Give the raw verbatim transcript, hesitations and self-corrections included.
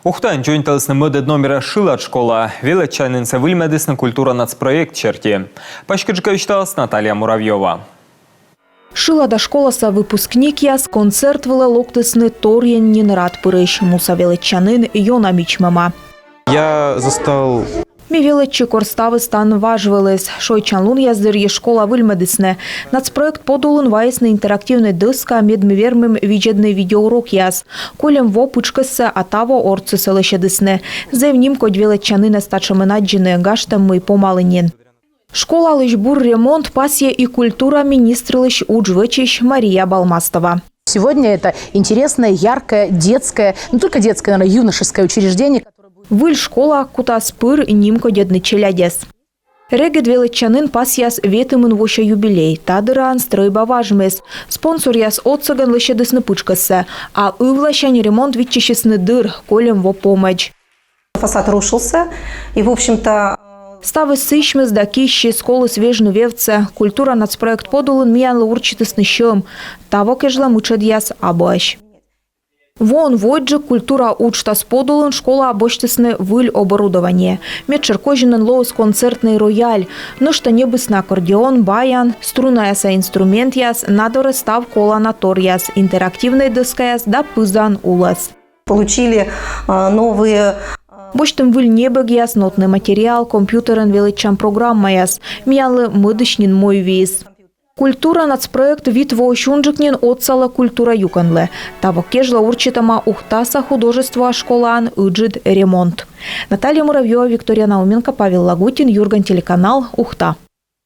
Ухтаын дзоньталісны мӧдӧд номера шылад школа. Велӧдчанінсӧ выльмӧдісны «Культура» нацпроект серти. Паськыдджыка висьталас Наталья Муравьёва. Шылада школаса выпускникъяс концерт вылӧ локтісны торйӧн нин рад пырысь. Муса велӧдчанін ёна мичмӧма. Я застал. Ме велӧдчи, кор ставыс тані важ вӧліс. Шойччан лунъяс дырйи школа выльмӧдісны. Нацпроект подулын вайисны интерактивнӧй дӧска, мед ми вермим видзӧдны видеоурокъяс. Кольӧм во пытшкӧссӧ, а таво ортсӧ лӧсьӧдісны. Зэв нимкодь велӧдчанінӧс татшӧмӧн аддзыны, гажтӧм, мый помалі нин. Школалысь бур ремонт пасйӧ и культура министрлысь удж вӧчысь Мария Балмастова. Сегодня это интересное, яркое, детское, не только детское, наверное, юношеское учреждение. Выль школа кутас пыр нимкодьӧдны челядьӧс. Регыд велӧдчанін пасйас ветымын вося юбилей. Та дыраын стрӧйба важмис. Спонсоръяс отсӧгӧн лӧсьӧдісны пытшкӧссӧ, а ывласянь ремонт виччысисны дыр, кольӧм во помӧдз. Фасад рушился, и, в общем-то, ставыс сісьмис да киссис, коліс вежны вевтсӧ. «Культура» нацпроект подулын миянлы урчитісны сьӧм. Таво кежлӧ мытшӧдъяс абуӧсь. Воӧн водзджык «Культура» уджтас подулын школаӧ босьтісны выль оборудование. Медшӧр козинын лоис концертнӧй рояль. Нӧшта ньӧбисны аккордеон, баян, струнаяса инструментъяс, на дорӧ став колана торъяс, интерактивнӧй дӧскаяс да пызан улӧс. Получили, а, новые, а... Босьтім выль небӧгъяс, нотнӧй материал, компьютерӧн велӧдчан программаяс. Миянлы мӧдысь нин мойвиис. «Культура» нацпроект вит воысь унджык нин отсалӧ культура юкӧнлы. Таво кежлӧ урчитӧма Ухтаса художествоа школаын ыджыд ремонт. Наталья Муравьёва, Виктория Науменко, Павел Лагутин, «Юрган» телеканал, Ухта.